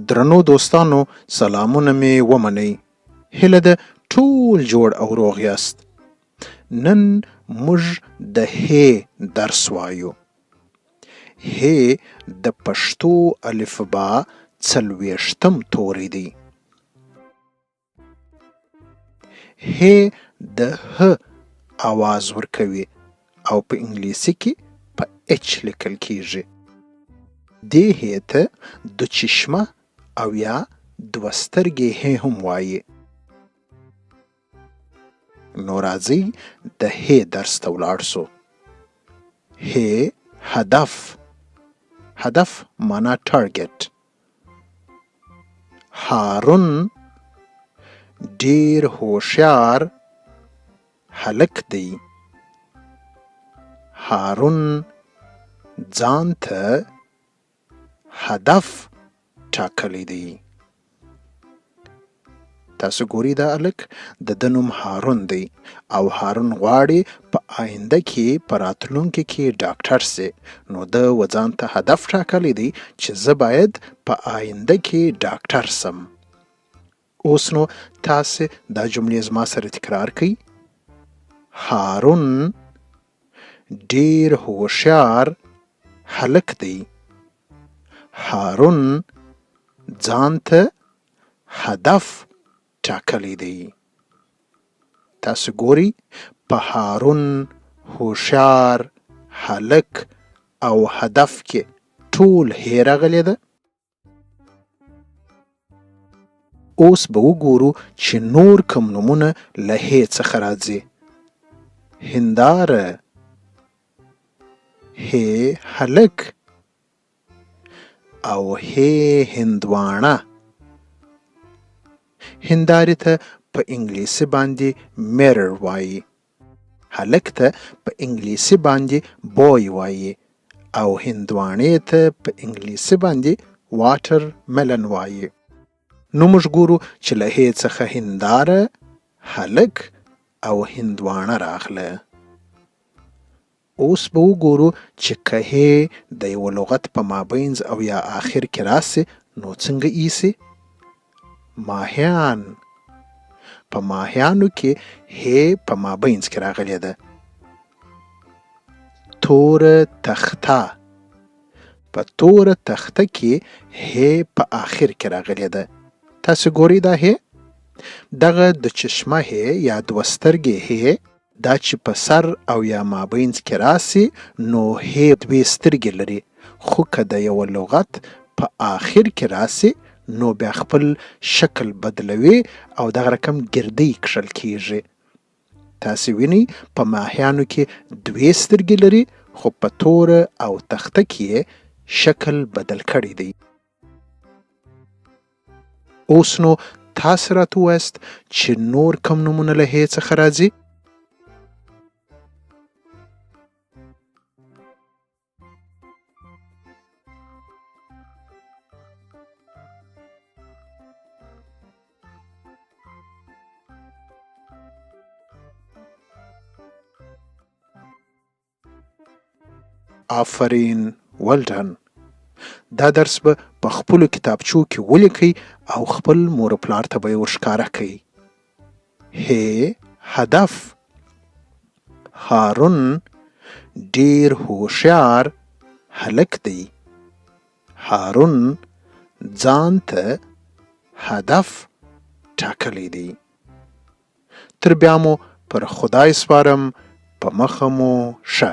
درنو دوستانو سلامونه مې ومنئ. هیله ده ټول جوړ او روغ یاست. نن موږ د هې درس وایو. هې د پښتو الفبا څلوېښتم توری دی. هې د ه اواز ورکوي او په انګلیسي کې په اچ لیکل کیږي. دې هې ته دوچشمه او یا دوه سترګې هې هم وایي. نو راځئ د هې درس ته ولاړ شو. هې هدف، هدف معنا ټارګټ. هارون ډیر هوښیار هلک دی. هارون ځان ته هدف ټاکلی دی. تاسو ګورئ دا هلک د ده نوم هارون دی او هارون غواړي په آینده کې په راتلونکي کې ډاکټر سي، نو ده و ځان ته هدف ټاکلی دی چې زه باید په آینده کې ډاکټر سم. اوس نو تاسو دا جملې زما سره تکرار کړئ. هارون ډیر هوښیار هلک دی. هارون ځان ته هدف ټاکلی دی. تاسو ګورئ په هارون، هوښیار، هلک او هدف کې ټول هې راغلې ده. اوس به وګورو چې نور کوم نومونه له هې څخه راځي. هنداره، هې هلک او هې هندواڼه. هندارې ته په انګلیسي باندې میرر وایي. هلک ته په انګلیسي باندې بوی وایي او هندواڼې ته په انګلیسي باندې واټر ملن وایي. نو موږ ګورو چې له هې څخه هنداره، هلک او هندواڼه راغله. اوس به وګورو چې که هې د یوه لغت په مابینځ او یا آخر کې راسي نو څنګه ایسي؟ ماهیان. په ماهیانو کې هې په مابینځ کې راغلې ده. توره تخته. په توره تخته کې هې په آخر کې راغلې ده. تاسو ګورئ دا هې، دغه د چشمه هې یا دوه سترګې هې، دا چې په سر او یا مابینځ کې راسي نو هې دوې سترګې لري، خو که د یوه لغت په آخر کې راسي نو بیا خپل شکل بدلوي او دغه رقم ګردۍ کښل کیږي. تاسې وینئ په ماهیانو کې دوې سترګې لري خو په توره او تخته کې یې شکل بدل کړی دی. اوس نو تاسې راته ووایاست چې نور کوم نومونه له هې څخه راځي؟ آفرین، ویل ډن. دا درس به په خپلو کتابچو کې ولیکئ او خپل مور و پلار ته به یې ورښکاره کړئ. هې هدف. هارون ډیر هوښیار هلک دی. هارون ځان ته هدف ټاکلی دی. تر بیا مو پر خدای سپارم، په مخه مو ښه.